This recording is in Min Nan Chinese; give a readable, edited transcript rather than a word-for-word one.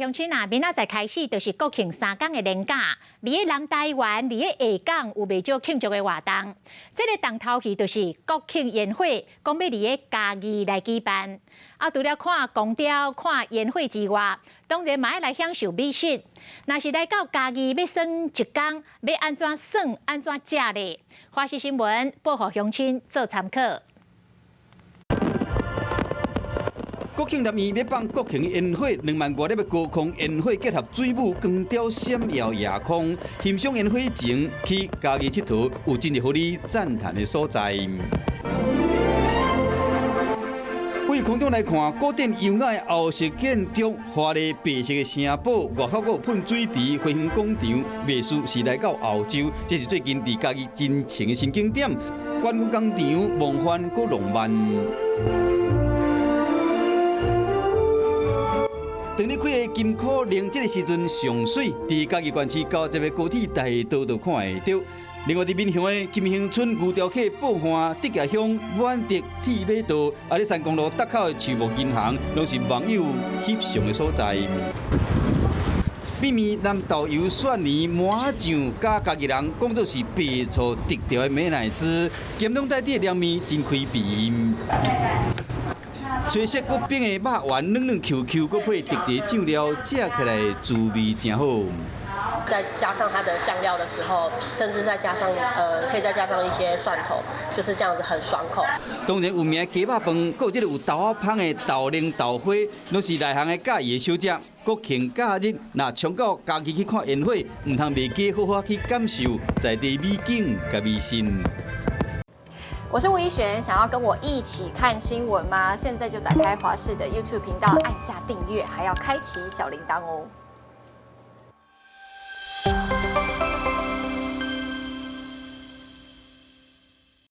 鄉親啊，明仔載開始就是國慶3工的連假，佇个南台灣，佇个下港有袂少慶祝的活動。這个重頭戲就是國慶煙火，講欲佇个嘉義來舉辦。啊，除了看光雕、看煙火之外，當然嘛愛來享受美食。若是來到嘉義欲耍一工，欲按怎耍、按怎食咧？華視新聞報予鄉親做參考。國慶南園欲放國慶煙火，2萬外粒的高空煙火結合水舞光雕閃耀夜空，欣賞煙火前去嘉義𨑨迌，有真濟予你讚嘆的所在。對空中來看，古典優雅的歐式建築，華麗白色的城堡，外口閣有噴水池、花園廣場，袂輸是來到歐洲。這是最近佇嘉義真紅的新景點，觀光工場夢幻閣浪漫。當你開的金箍令，這个時陣上媠，佇嘉義縣市交接的高鐵大道就看會著。另外，佇民雄的金興村牛雕刻報岸、竹崎鄉滿德鐵馬道，阿里山公路搭口的樹木銀行，攏是網友翕相的所在。美味南豆油蒜泥麻醬，佮嘉義人講做是白醋特調的美乃滋，鹹攏帶佇涼麵真開胃。炊色骨冰的肉圓軟軟 Q Q，閣配特製醬料，食起來滋味誠好。再加上它的醬料的時候，甚至再加上可以再加上一些蒜頭，就是這樣子很爽口。當然有名的雞肉飯，閣有這个有豆仔芳的豆奶豆花，攏是內行的佮意的小食。國慶假日，若衝到嘉義去看煙火，毋通袂記好好去感受在地美景佮美食。我是吳怡璇，想要跟我一起看新聞嗎？現在就打開華視的 YouTube 頻道，按下訂閱，還要開啟小鈴鐺哦。